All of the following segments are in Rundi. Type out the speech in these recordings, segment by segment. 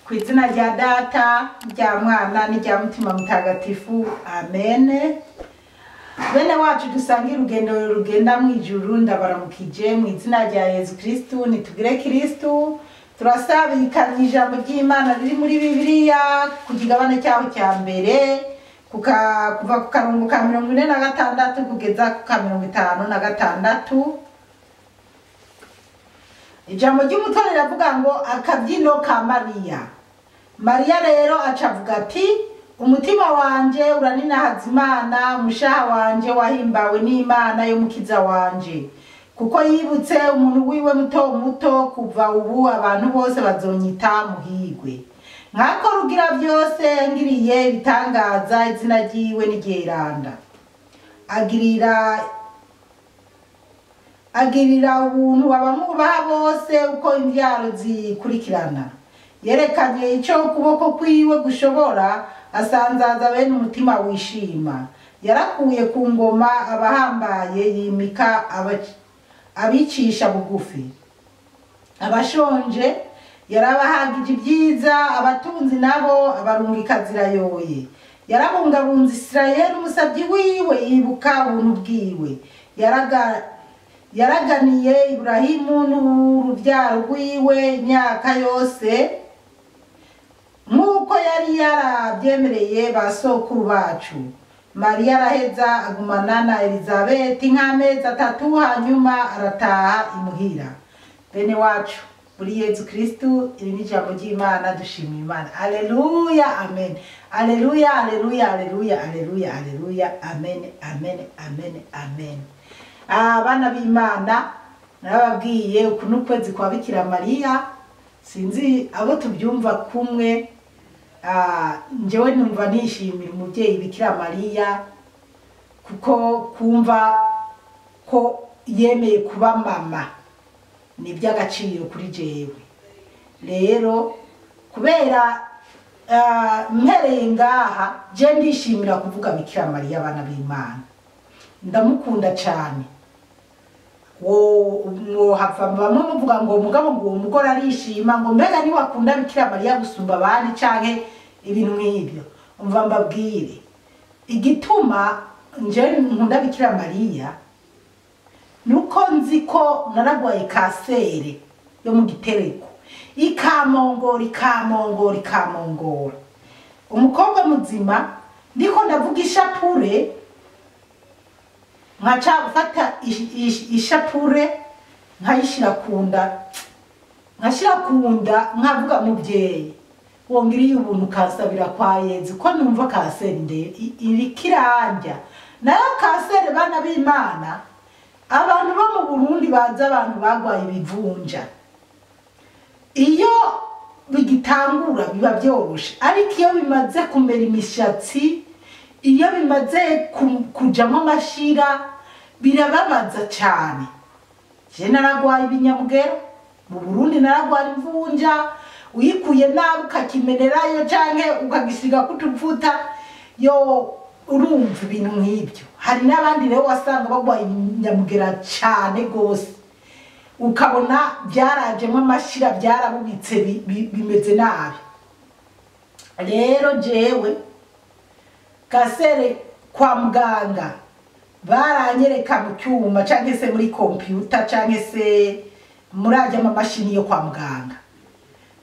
Ku izina rya Data, rya Mwana n'irya Mutima Mutagatifu, amen. Bene wacu dusangira urugendo rugenda mu ijuru, ndabaramukije mu izina rya Yezu Kristu. Nitugire Kristu. Turasabikanye ijambo ry'Imana riri muri Bibiliya ku kigabane cyaho cya mbere, kuva ku karongo ka 46 kugeza ku ka 56. Ijambo ry'umutwe riravuga ngo akabyino ka Mariya. Mariya rero acavuga ati: umutima wanje uraninahaza Imana, umushaha wanje wahimbawe n'Imana y'Umukiza wanje, kuko yibutse umuntu wiwe muto muto. Kuva ubu abantu bose bazonyita muhigwe. Nkako Rugira byose yangiriye ibitangaza, izina ryiwe ni ryeranda. Agirira ubuntu abamwubaha bose uko imbyaro zikurikirana. Yerekanye icyo ukuboko kwiwe gushobora, asanzaza bene umutima wishima. Yarakuye ku ngoma abahambaye, yimika abicisha bugufi. Abashonje yarabahagije ibyiza, abatunzi nabo abarungika zirayoye. Yarabungabunze Isirayeli umusabyi wiwe, yibuka ubuntu bwiwe. Yaraganiye Iburahimu n'urubyaro rwiwe imyaka yose, nk'uko yari yarabyemereye ba sokuru bacu. Mariya araheza agumana na Elizabeti nk'amezi 3, hanyuma arataha imuhira. Bene wacu muri Yezu Kristu, iri ni ijambo ry'Imana, dushimira Imana. Alleluya, amen. Alleluya, alleluya, alleluya, alleluya, alleluya, amen, amen, amen, amen. Abana b'Imana, narababwiye uku n'ukwezi kwa Bikira Mariya. Sinzi abo tubyumva kumwe. Njyewe numva nishimira umubyeyi Bikira Mariya, kuko kumva ko yemeye kuba mama ni iby'agaciro kuri jewe. Rero kubera mpereye ngaha, je ndishimira kuvuga Bikira Mariya. Abana b'Imana, ndamukunda cyane. Mwohava bamwe muvuga ngo mugabo ngo uwo mugore arishima, ngo mbega niwakunda Bikira Mariya gusumba abandi canke ibintu nk'ibyo. Umva mbabwire igituma nje nkunda Bikira Mariya, nuko nzi ko naragwaye kanseri yo mu gitereko, ikamongora, ikamongora, ikamongora. Umukobwa muzima, ndiko ndavuga ishapure, nkaca mfata ishapure nkayishira kunda, nkashira kunda, nkavuga: mubyeyi wongiriye ubuntu kansabira kwa Yezu, ko numva kanseri nde irikiranja nayo kanseri. Bana b'Imana, abantu bo mu Burundi baza, abantu bagwaye ibivunja, iyo bigitangura biba byoroshe, ariko iyo bimaze kumera imishatsi, iyo bimaze kujamo amashira, birababaza cyane. Je naragwaye ibinyamugero mu Burundi, naragwara imvunja. Uyikuye nabi ukakimenerayo canke ukagisiga kutuvuta yo, urumva ibintu nk'ibyo. Hari n'abandi rero wasanga bagwaye ibinyamugera cyane gose, ukabona byarajemo amashira, byarabubitse, bimeze nabi. Rero jewe kasere kwa muganga baranyereka mu cyuma canke se muri kompiyuta canke se muri ajya amamashini yo kwa muganga,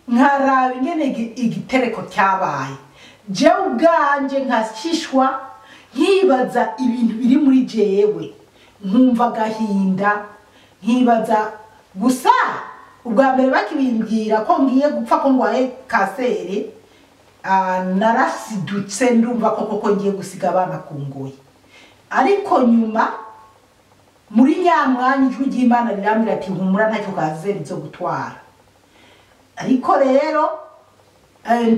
nkaraba ingene igitereko cyabaye. Jewe ubwanje nkashishwa, nkibaza ibintu biri muri jewe, nkumva agahinda, nkibaza gusa. Ubwa mbere bakibimbwira ko ngiye gupfa, ko ngwaye kanseri, narasidutse, ndumva ko koko ngiye gusiga abana ku ngoyi. Ariko nyuma muri nyamwanya ijwi ry'Imana rirambwira ati: humura, ntacyo kanseri zo gutwara. Ariko rero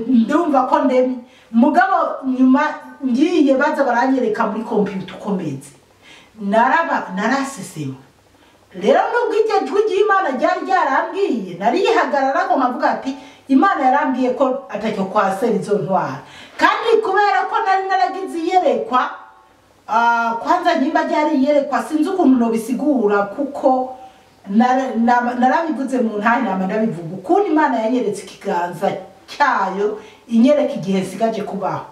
ndumva ko ndemye. Mugabo nyuma ngiye baza baranyereka muri kompiyuta ukomeze, naraba narasesema. Rero nubwo iryo jwi ry'Imana ryari ryarambwiye, narihagarara ko nkavuga ati: Imana yarambwiye ko atacyo kanseri zo ntwara. Kandi kubera ko nari naragize iyerekwa, kwanza nyimba ryari iyerekwa, sinzi ukuntu nobisigura, kuko narabivuze mu ntahe, nama ndabivuga ukuntu Imana yanyeretse ikiganza. cyayo inyereka igihe nsigaje kubaho.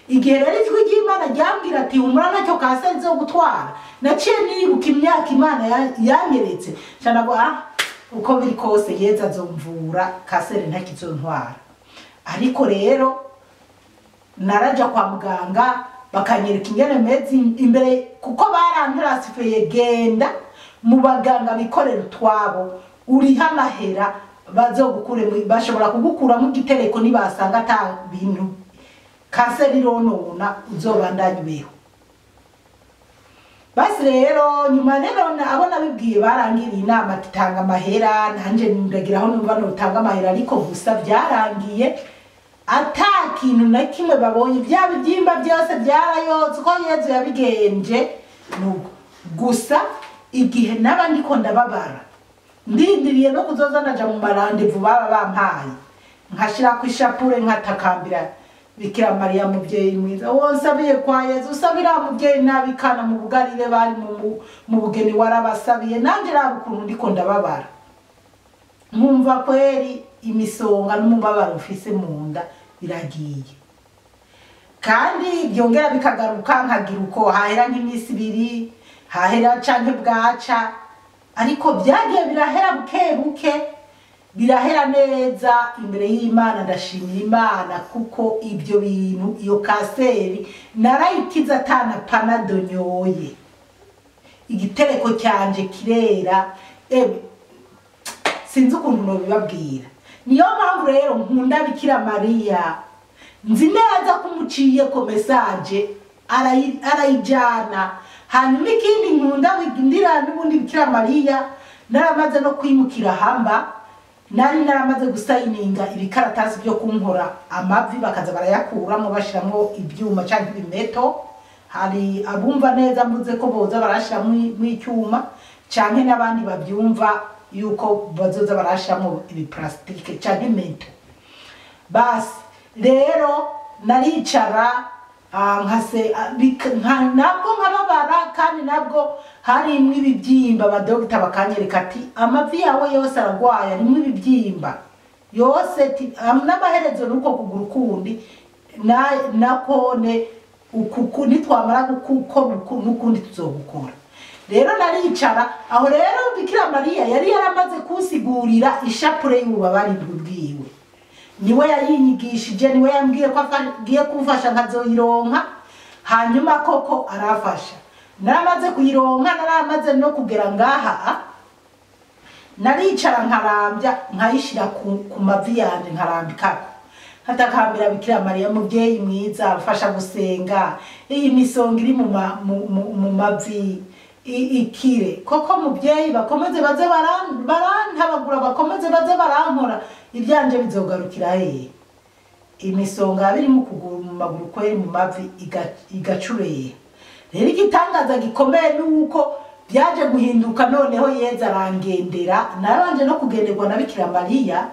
Igihe rero ijwi ry'Imana ryambwira ati humura ntacyo kanseri zo gutwara, naciye nibuka imyaka Imana yanyeretse, nca ndavuga uko biri kose Yezu azomvura kanseri ntakizontwara. Ariko rero naraja kwa muganga bakanyereka ingene meze imbere, kuko barantarasifeye genda mu baganga bikorera utwabo uriha amahera bazogukure, bashobora kugukuramo igitereko nibasanga ata bintu kanseri ironona uzobandanya ubeho. Basi rero nyuma rero abo nabibwiye barangiriye inama ati tanga amahera, nanje ndagira aho numva notanga amahera, ariko gusa byarangiye ata kintu na kimwe babonye, bya bibyimba byose byarayotse uko Yezu yabigenje. Nuko gusa igihe naba ndiko ndababara ndindiriye no kuzoza ndaja mu marandevu baba bampaye, nkashira ku ishapure nkatakambira Bikira Mariya muvyeyi mwiza, wonsabiye kwa Yezu, usabira muvyeyi nabikana mu bugarire bari mu bugeni warabasabiye, nanje raba ukuntu ndiko ndababara, nkumva kweri imisonga n'umubabaro mfise mu nda biragiye. Kandi byongera bikagaruka nkagira uko hahera nk'iminsi ibiri, hahera canke bwaca, ariko byagiye birahera buke buke, birahera neza imbere y'Imana. Ndashimira Imana kuko ibyo bintu iyo kanseri narayikiza atana panado nyoye, igitereko cyanje kirera, sinzi ukuntu nobibabwira. Niyo mpamvu rero nkunda Bikira Mariya, nzi neza ko umuciye ko message arayijana. Hanyuma ikindi nkunda ndira n'ubundi Bikira Mariya, naramaze no kwimukira hamba, nari naramaze gusayininga ibikaratasi byo kunkora amavi bakaza barayakuramo bashiramwo ibyuma cyangwa ibimeto. Hari abumva neza mvuze ko boza barashiramwo icyuma, canke n'abandi babyumva yuko bazoza barashiramwo ibiplastike canke imeto. Basi rero naricara nkase nabwo nkababara, kandi nabwo harimwo ibibyimba. Abadogita bakanyereka ati amavi yawe yose aragwaye, harimwo ibibyimba yose, n'amaherezo nuko kuguru kundi nakone ukuku nitwamara gukora n'ukundi tuzogukora. Rero naricara aho. Rero Bikira Mariya yari yaramaze kunsigurira ishapure y'ububabare bwiwe, niwe yayinyigishije, niwe yambwiye ko agiye kumfasha nkazoyironka. Hanyuma koko arafasha, naramaze kuyironka, naramaze no kugera ngaha, naricara nkarambya nkayishira ku mavi yanje nkarambikako, nkatakambira Bikira Mariya muvyeyi mwiza mfasha gusenga, iyi misonga iri mu mavi ikire koko muvyeyi, bakomeze baze barantabagura, bakomeze baze barankora, ibyanje bizogarukira hehe? Imisonga biri mu kuguru mu maguru kweri mu mavi igacureye. Rero igitangaza gikomeye nuko byaje guhinduka, noneho Yezu arangendera, narabanje no kugenderwa na Bikira Mariya,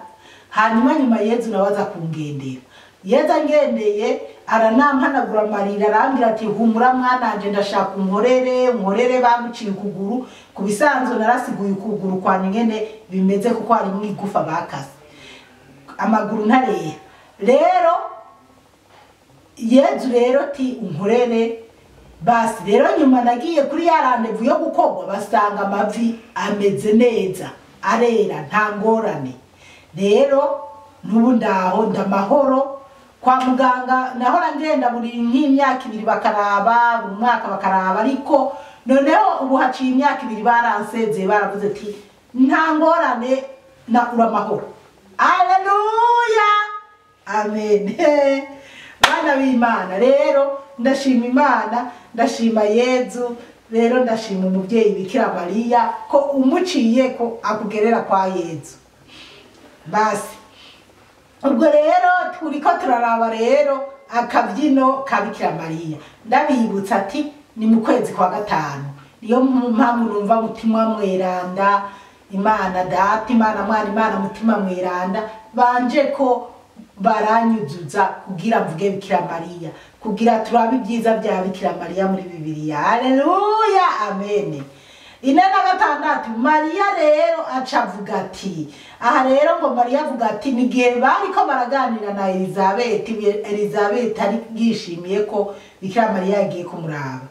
hanyuma nyuma Yezu nawe aza kungendera. Yezu angendeye aranampanagura amarira, arambwira ati humura mwananje, ndashaka unkorere, unkorere bamuciye ukuguru. Ku bisanzwe narasiguye ukuguru kwanje ingene bimeze, kuko harimwo igufa bakase, amaguru ntareya. Rero Yezu rero ti unkorere. Basi rero nyuma nagiye kuri ya randevu yo gukorwa, basanga amavi ameze neza, arera nta ngorane. Rero n'ubu ndaho ndamahoro. Kwa muganga nahora ngenda buri nk'imyaka ibiri bakaraba, buri mwaka bakaraba, ariko noneho ubu haciye imyaka ibiri baransezeye, baravuze ati nta ngorane na uramahoro. Haleluya, amen. Bana b'Imana, rero ndashima Imana, ndashima Yezu, rero ndashima umuvyeyi Bikira Mariya ko umuciye ko akugerera kwa Yezu. Basi ubwo rero turiko turaraba rero akabyino ka Bikira Mariya. Ndabibutsa ati ni mu kwezi kwa gatanu, niyo mpamvu numva mutima mweranda, Imana Data, Imana Mwana, Imana Mutima mweranda banje ko baranyuzuza kugira mvuge Bikira Mariya, kugira turabe ibyiza bya Bikira Mariya muri Bibiliya. Haleluya, amen. 46 Mariya rero aca avuga ati, aha rero ngo Mariya avuga ati ni gihe bariko baraganira na Elizabeth, Elizabeth ari yishimiye ko Bikira Mariya yagiye kumuraba.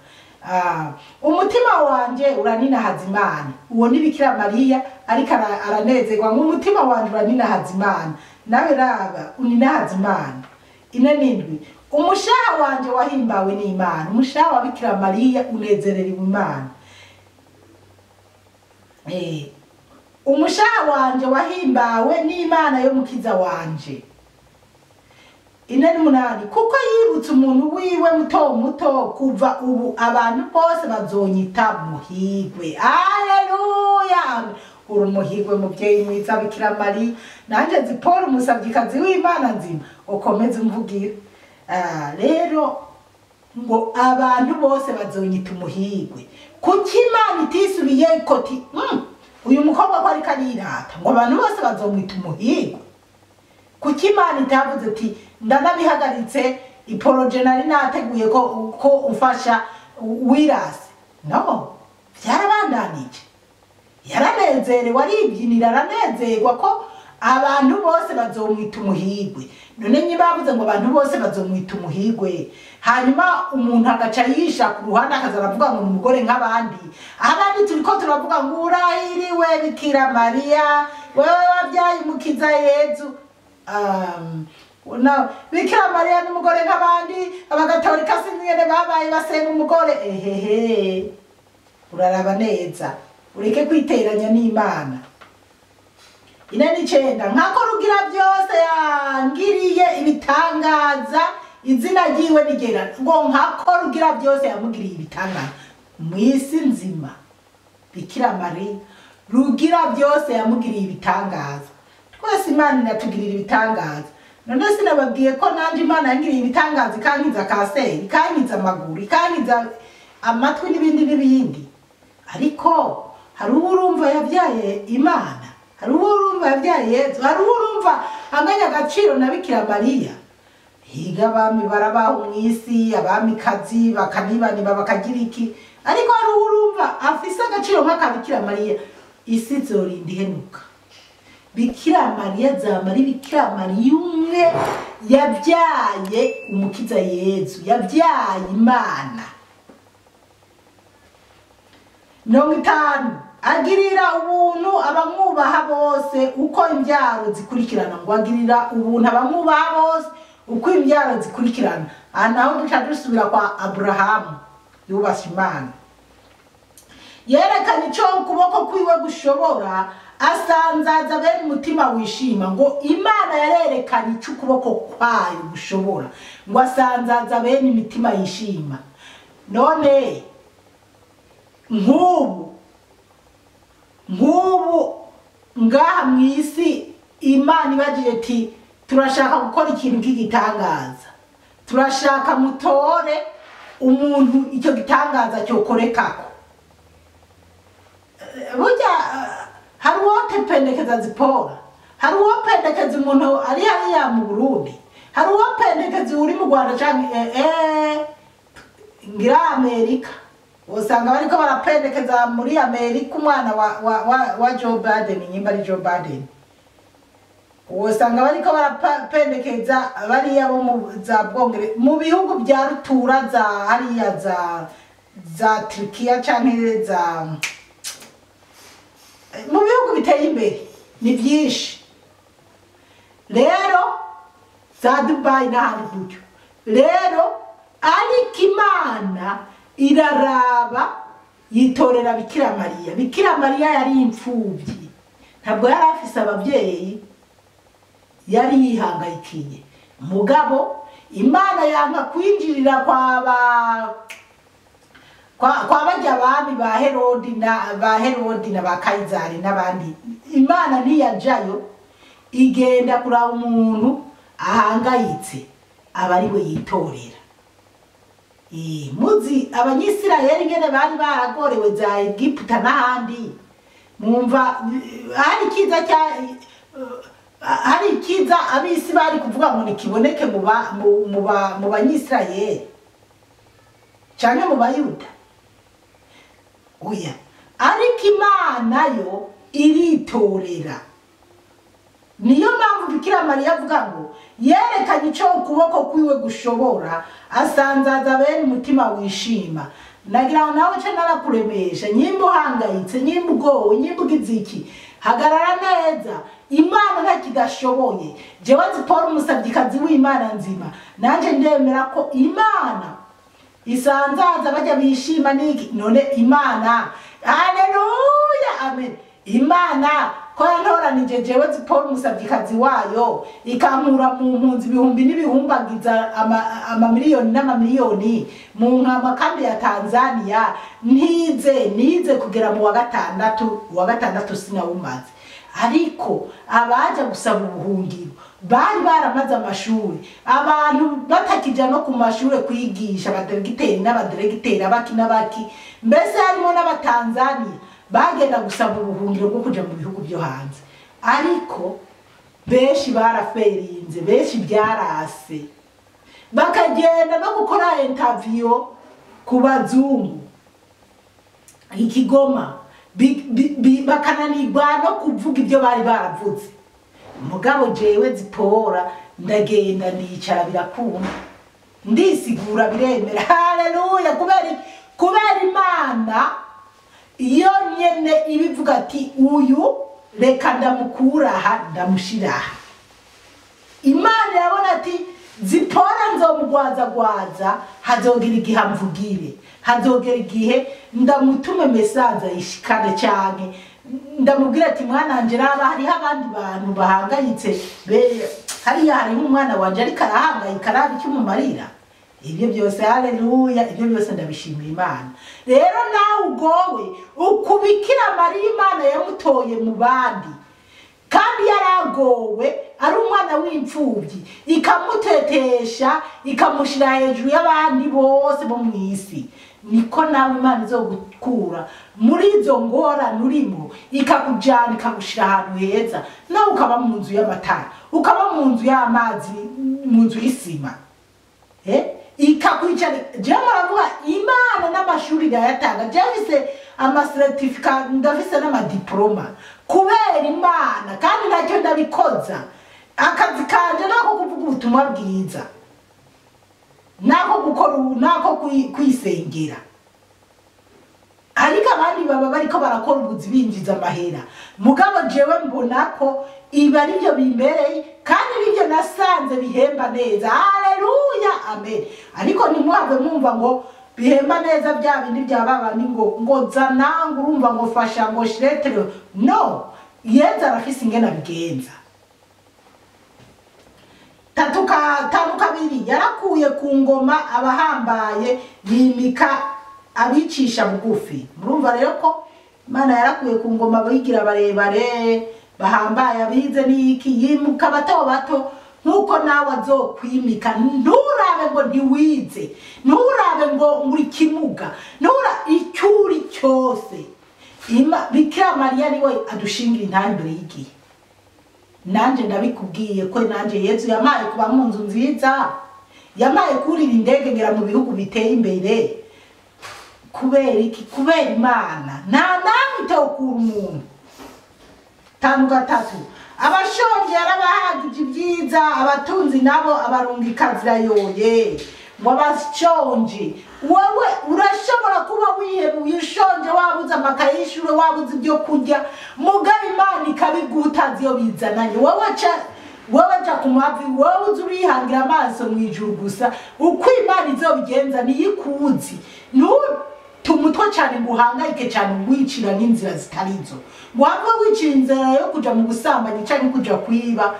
Umutima wanje uraninahaza Imana. Uwo ni Bikira Mariya ariko aranezerwa ngo umutima wanje uraninahaza Imana. Nawe raba uninahaza Imana. 47 umushaha wanje wahimbawe n'Imana. Umushaha wa Bikira Mariya unezerewe Imana. Umushaha wanje wahimbawe n'Imana yo mukiza wanje. 48 kuko yibutse umuntu wiwe muto muto, kuva ubu abantu bose bazonyita muhigwe. Haleluya! Uri umuhigwe muvyeyi mwiza Bikira Mariya. Nanje nzi Paul umusavyikazi w'Imana nzima, ukomeze umvugira. Rero ngo abantu bose bazonyita umuhigwe. Kuki Imana itisubiye ikoti uyu mukobwa ko ariko arirata ngo abantu bose bazomwita umuhigwe? Kuki Imana itavuze ati ndanabihagaritse iporoje nari nateguye ko umfasha wirase? No, byarabandanije. Yaranezerewe, aribyinira, aranezerwa ko abantu bose bazomwita umuhigwe. None niba bavuze ngo abantu bose bazomwita umuhigwe, hanyuma umuntu agaca yisha ku ruhande akaza aravuga ngo umugore nk'abandi. Abandi turiko turavuga ngo urahiriwe Bikira Mariya, wewe wabyaye umukiza Yezu. Bikira Mariya n'umugore nk'abandi, abagatolika sinigene babaye basenga umugore. Ehehe, uraraba neza, ureke kwiteranya n'Imana. 49 nkako Rugira byose yangiriye ibitangaza, izina ryiwe nigera. Ngo nkako Rugira byose yamugiriye ibitangaza mw'isi nzima. Bikira Mariya Rugira byose yamugiriye ibitangaza. Twese Imana inatugirira ibitangaza. None sinababwiye ko nanje Imana yangiriye ibitangaza, ikankiza kanseri, ikankiza amaguru, ikankiza amatwi n'ibindi n'ibindi. Ariko hari uwo urumva yabyaye Imana, hari uwo urumva yabyaye Yezu, hari uwo urumva anganya agaciro na Bikira Mariya. Higa abami barabaho mw'isi, abamikazi bakanibaniba bakagira iki, ariko hari uwo urumva afise agaciro nk'aka Bikira Mariya. Isi izorinda ihenuka. Bikira Mariya zamara Bikira Mariya umwe yabyaye umukiza Yezu, yabyaye Imana. 50 agirira ubuntu abamwubaha bose uko imbyaro zikurikirana. Ngo agirira ubuntu abamwubaha bose uko imbyaro zikurikirana. Aha naho duca dusubira kwa Aburahamu yubashe Imana. Yerekana ico ukuboko kwiwe gushobora, asanzaza bene umutima wishima. Ngo Imana yarerekanye ico ukuboko kwayo gushobora, ngo asanzaza bene imitima yishima. None nk'ubu ngaha mw'isi Imana ibagiye ati turashaka gukora ikintu k'igitangaza, turashaka mutore umuntu icyo gitangaza cyokorekako. Burya hari uwopendekeza Zipora, hari uwopendekeza umuntu ari hariya mu Burundi, hari uwopendekeza uri mu Rwanda canke ngira Amerika. Usanga bariko barapendekeza muri Amerika umwana wa Joe Biden, nyimba ari Joe Biden. Usanga bariko barapendekeza bariya bo mu za Bwongere, mu bihugu bya rutura za hariya za Turkiya canke za mu bihugu biteye imbere ni byinshi. Rero za Dubai n'ahandi gutyo. Rero ariko Imana iraraba yitorera Bikira Mariya. Bikira Mariya yari imfubyi, ntabwo yari afise ababyeyi, yari yihangayikiye. Mugabo Imana yanka kwinjirira kwa bajya abami ba Herodi na ba Kaizari n'abandi. Imana ntiyajayo, igenda kuraba umuntu ahangayitse aba ari we yitorera. Muzi abanyisirayeli ngene bari baragorewe za Egiputa n'ahandi, mwumva hari ikiza cya hari ikiza abisi bari kuvuga ngo nikiboneke mu banyisirayeli canke mu bayuda. Oya, Ariko Imana yo iritorera. Niyo mpamvu Bikira Mariya avuga ngo yerekanye icyo ukuboko kwiwe gushobora, asanzaza bene umutima wishima. Nagira ngo nawe ce narakuremesha, nyimba uhangayitse, nyimba ugowe, nyimba ugize iki, hagarara neza. Imana ntakidashoboye. Jewe Zipora umusavyikazi w'Imana nzima, nanje ndemera ko Imana isanzaza bajya bishima niki. None Imana, haleluya, amen. Imana ko yantoranije jewe Zipora umusavyikazi wayo, ikankura mu mpunzi ibihumbi n'ibihumbagiza amamiliyoni n'amamiliyoni mu nkama ya Tanzania, nize kugera mu wa gatandatu, wa gatandatu sinawumaze. Ariko abaja gusaba ubuhungiro bari baramaze amashuri, abantu batakija no ku mashure kwigisha, abadiregiteri n'abadiregiteri, abaki n'abaki, mbese harimo n'abatanzania bagenda gusaba ubuhungiro bwo kuja mu bihugu byo hanze. Ariko benshi baraferinze, benshi byarase, bakagenda no gukora interview ku bazungu ikigoma, bakananirwa no kuvuga ibyo bari baravuze. Mugabo jewe Zipora ndagenda ndicara birakunda, ndisigura biremera. Haleluya! Kubera Imana iyo nyene ibivuga ati uyu reka ndamukura aha ndamushira aha. Imana irabona ati Zipora nzomugwazagwaza, hazogera igihe amvugire, hazogera igihe ndamutume mesaza ishikane cyane, ndamubwira ati mwana wanje raba hariho abandi bantu bahangayitse, hariya hariho umwana wanje ariko arahangayika, araba icyo umumarira. Ibyo byose haleluya, ibyo byose ndabishimira Imana. Rero nawe ugowe ukubikira Mariya, Imana yamutoye mu bandi, kandi yaragowe ari umwana w'imfubyi, ikamutetesha ikamushira hejuru y'abandi bose bo mu isi. Niko nawe Imana izogukura muri izo ngorane urimo, ikakujyana ikagushira ahantu heza, nawe ukaba mu nzu y'amatara, ukaba mu nzu y'amazi, mu nzu y'isima. Ikakwicara. Jewe muravuga Imana n'amashuri irayatanga. Jewe mfise amasertifika, ndafise n'amadiploma kubera Imana, kandi nacyo ndabikoza. Akazi kanje nako kuvuga ubutumwa bwiza, nako gukora, nako kwisengera. Ariko abandi baba bariko barakora ubuzi binjiza amahera. Mugabo jewe mbona ko ibi aribyo bimbereye, kandi nibyo nasanze bihemba neza. Haleluya, amen. Ariko ntimuhave mwumva ngo bihemba neza bya bindi bya babandi ngo zana, ngo urumva ngo fasha, ngo shiretere. No, Yezu arafise ingene abigenza. Tanu kabiri, yarakuye ku ngoma abahambaye, yimika abicisha bugufi. Murumva rero ko Imana yarakuye ku ngoma abigira barebare bahambaye, abize n'iki, yimuka bato bato, nkuko nawe azokwimika. Nturabe ngo ntiwize, nturabe ngo uri kimuga, ntura icyo uri cyose. Bikira Mariya niwe adushingira intambwe imbere y'igihe. Nanje ndabikubwiye ko nanje Yezu yamaye kuba mu nzu nziza, yamaye kurira indege ngera mu bihugu biteye imbere. Kubera iki? Kubera Imana. Nta namwe itokura umuntu. 5-3, abashonje yarabahagije ibyiza, abatunzi nabo abarungika zirayoye. Ngo abashonje, wowe urashobora kuba wihebuye, ushonje, wabuze amakaye y'ishure, wabuze ibyo kurya, mugabo Imana ikabiguha iyo bizananye. Wowe ca ku mavi, wowe uzi urihangira amaso mu ijuru gusa, uko Imana izobigenza niyikuzi. Ntutumutwe cyane ngo uhangayike cyane, wicira n'inzira zitarizo, ngo wave wicira inzira yo kuja mu busambanyi, canke kuja kwiba,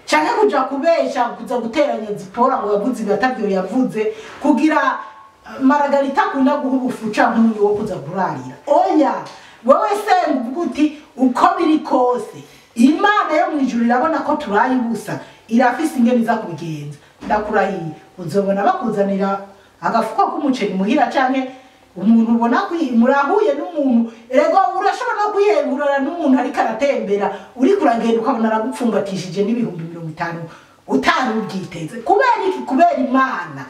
canke kuja kubesha, kuza guteranya Zipora ngo yavuze ibi atavyo yavuze, kugira Maragarita akunda guha ubufu canke umunyu wo kuza kurarira. Oya, wowe senga uvuga uti uko biri kose Imana yo mu ijuru irabona ko turaye ubusa, irafise ingene iza kubigenza. Ndakurahiye uzobona bakuzanira agafuko k'umuceri muhira, canke umuntu ubona murahuye n'umuntu. Erego urashobora no kwihebura n'umuntu ariko aratembera, uriko uragenda ukabona aragupfumbatishije n'ibihumbi 50 utari ubyiteze. Kubera iki? Kubera Imana.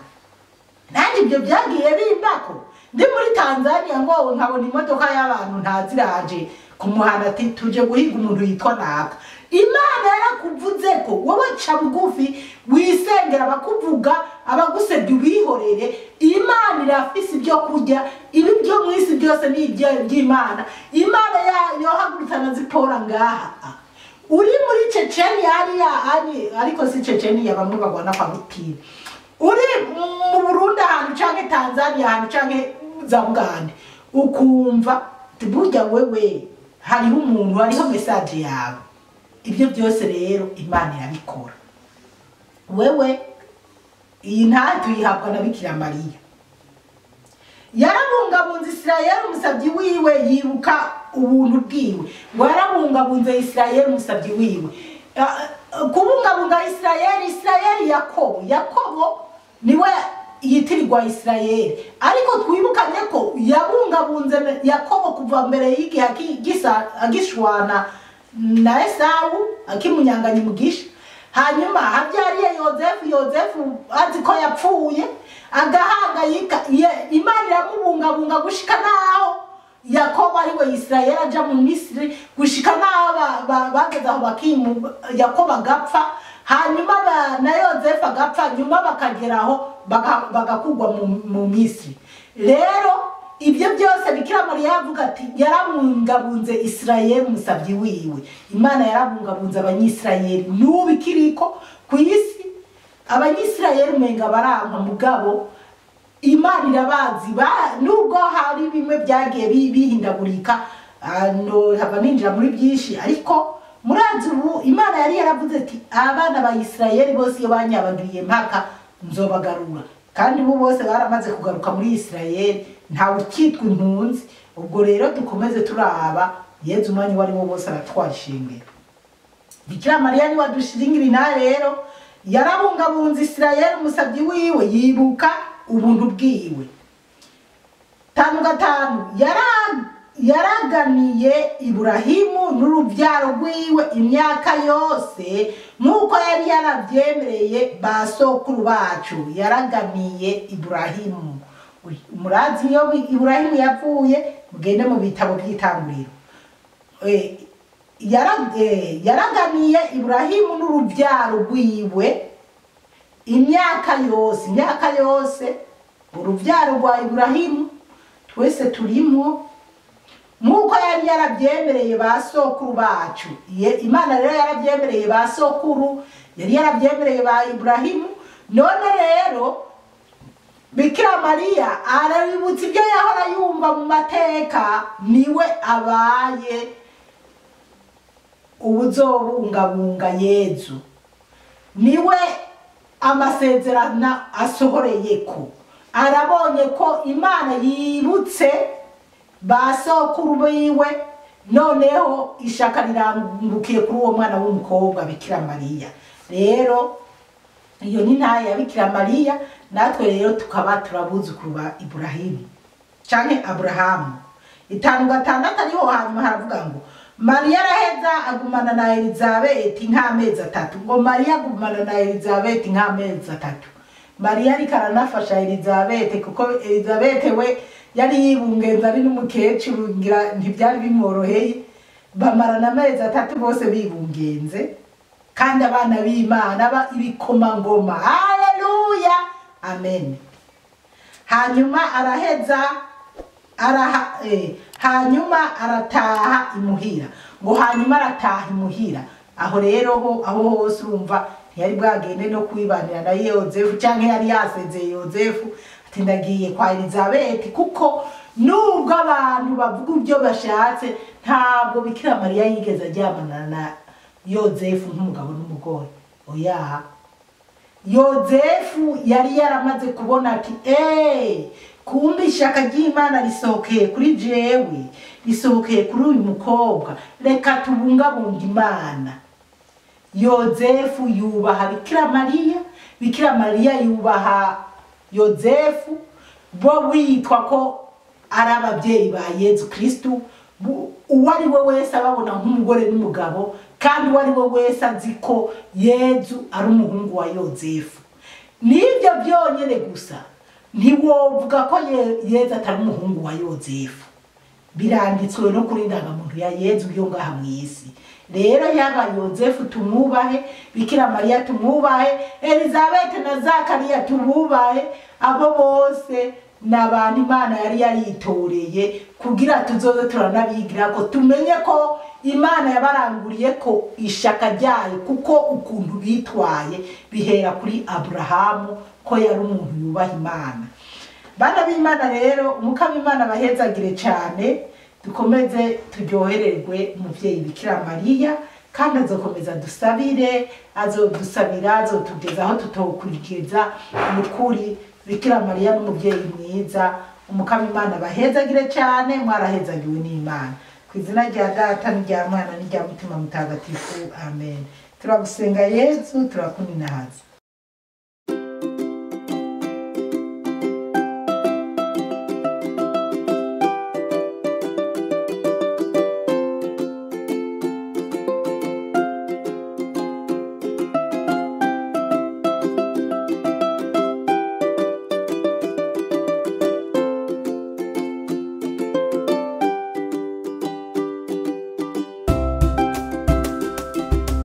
Nanjye ibyo byagiye bimbako, Ndi muri Tanzania ngo nkabona imodoka y'abantu ntaziraje kumuhana ati tuje guhiga umuntu yitwa naka. Imana yarakuvuze ko wowe ca bugufi wisengera, abakuvuga abagusebya ubihorere. Imana irafise ibyo kurya, ibi byo mu isi byose ni iby'Imana. Imana yohagurutsa na Zipora ngaha uri muri Chechenia hariya ariko si Chechenia bamwe bagwana kwa Putin, uri mu Burundi ahantu canke Tanzania ahantu canke za Bugande, ukumva burya wewe hariho umuntu, hariho message yawe. Ibyo byose rero Imana irabikora. Wewe iyi ntahe tuyihabwa na Bikira Mariya. Yarabungabunze Isirayeli umusabyi wiwe, yibuka ubuntu bwiwe. Ngo yarabungabunze Isirayeli umusabyi wiwe. Kubungabunga Isirayeli, Isirayeli Yakobo, Yakobo niwe yitirirwa Isirayeli, ariko twibukanye ko yabungabunze Yakobo kuva mbere y'igihe agishwana na Esawu akimunyanganya umugisha. Hanyuma habyariye Yozefu, Yozefu azi ko yapfuye agahangayika, Imana iramubungabunga gushika naho Yakobo ariwe Isirayeli aja mu Misiri, gushika naho bageze aho bakimu Yakobo agapfa, hanyuma na Yozefu agapfa, nyuma bakageraho bagakugwa mu Misiri. Rero ibyo byose Bikira Mariya yavuga ati yarabungabunze Isirayeli umusabyi wiwe. Imana yarabungabunze abanyisirayeli n'ubu ikiriko ku isi. Abanyisirayeli umenga baranka, mugabo Imana irabazi. Nubwo hari bimwe byagiye bihindagurika, hava ninjira muri byinshi, ariko murazi ubu Imana yari yaravuze ati abana ba Isirayeli bose iyo banyabagiriye mpaka nzobagarura, kandi bo bose baramaze kugaruka muri Isirayeli, ntawe ukitwa impunzi. Ubwo rero dukomeze turaba Yezu umwanya wari wo bose aratwashingera. Bikira Mariya ni wadushiringira inaha. Rero yarabungabunze Isirayeli umusabyi wiwe, yibuka ubuntu bwiwe. 5:5 yaraganiye Iburahimu n'urubyaro rwiwe imyaka yose nk'uko yari yarabyemereye ba sokuru bacu. Yaraganiye Iburahimu. Murazi iyo Iburahimu yapfuye, mugende mu bitabo by'itanguriro. Yaraganiye Iburahimu n'urubyaro rwiwe imyaka yose, imyaka yose urubyaro rwa Iburahimu twese turimo, nk'uko yari yarabyemereye ba sokuru bacu. Imana rero yarabyemereye ba sokuru, yari yarabyemereye ba Iburahimu. None rero Bikira Mariya arabibutsa ibyo yahora yumva mu mateka, niwe abaye ubuzobungabunga Yezu, niwe amasezerano asohoreye ko arabonye ko Imana yibutse ba sokuru biwe, noneho ishaka rirambukiye kuri uwo mwana w'umukobwa Bikira Mariya. Rero iyo ni ntaye ya Bikira Mariya, natwe rero tukaba turabuzukuru ba Iburahimu canke Aburahamu. 5:6 ariho hanyuma haravuga ngo Mariya araheza agumana na Elizabeti nk'amezi atatu. Ngo Mariya agumana na Elizabeti nk'amezi atatu. Mariya ariko aranafasha Elizabeti, kuko Elizabeti we yari yibungenza ari n'umukecuru, ngira ntibyari bimworoheye. Bamarana amezi atatu bose bibungenze, kandi abana b'Imana ba ibikomangoma. Haleluya, amen. Hanyuma araheza hanyuma arataha imuhira. Ngo hanyuma arataha imuhira. Aho rero ho aho hose urumva ntiyari bwagende no kwibanira na Yozefu, canke yari yasezeye Yozefu ati ndagiye kwa Elizabeti, kuko nubwo abantu bavuga ibyo bashatse, ntabwo Bikira Mariya yigeze aryamana na Yozefu nk'umugabo n'umugore. Oya, Yozefu yari yaramaze kubona ati kumbe ishaka ry'Imana risohokeye kuri jewe, risohokeye kuri uyu mukobwa, reka tubungabunga Imana. Yozefu yubaha Bikira Mariya, Bikira Mariya yubaha Yozefu, bo witwa ko ari ababyeyi ba Yezu Kristu. Uwo ari we wese ababona nk'umugore n'umugabo, kandi uwo ari we wese azi ko Yezu ari umuhungu wa Yozefu. Nibyo byonyine gusa. Ntiwovuga ko Yezu atari umuhungu wa Yozefu. Biranditswe no kuri ndangamuntu ya Yezu yo ngaha mu isi. Rero yaba Yozefu tumwubahe, Bikira Mariya tumwubahe, Elizabeth na Zakariya tububahe. Abo bose ni abantu Imana yari yaritoreye kugira tuzoze turanabigira ko tumenye ko Imana yabaranguriye ko ishaka ryayo, kuko ukuntu bitwaye bihera kuri Aburahamu, ko yari umuntu yubaha Imana. Bana b'Imana rero, Umukama Imana bahezagire cyane, dukomeze turyohererwe umuvyeyi Bikira Mariya, kandi azokomeza dusabire, azodusabira, azotugeza aho tutokurigeza. Mukuri Bikira Mariya n'umuvyeyi mwiza. Umukama Imana bahezagire cyane, mwarahezagiwe n'Imana. Ku izina rya Data n'irya Mwana n'irya Mutima Mutagatifu, amen. Turagusenga Yezu, turakuninahaza.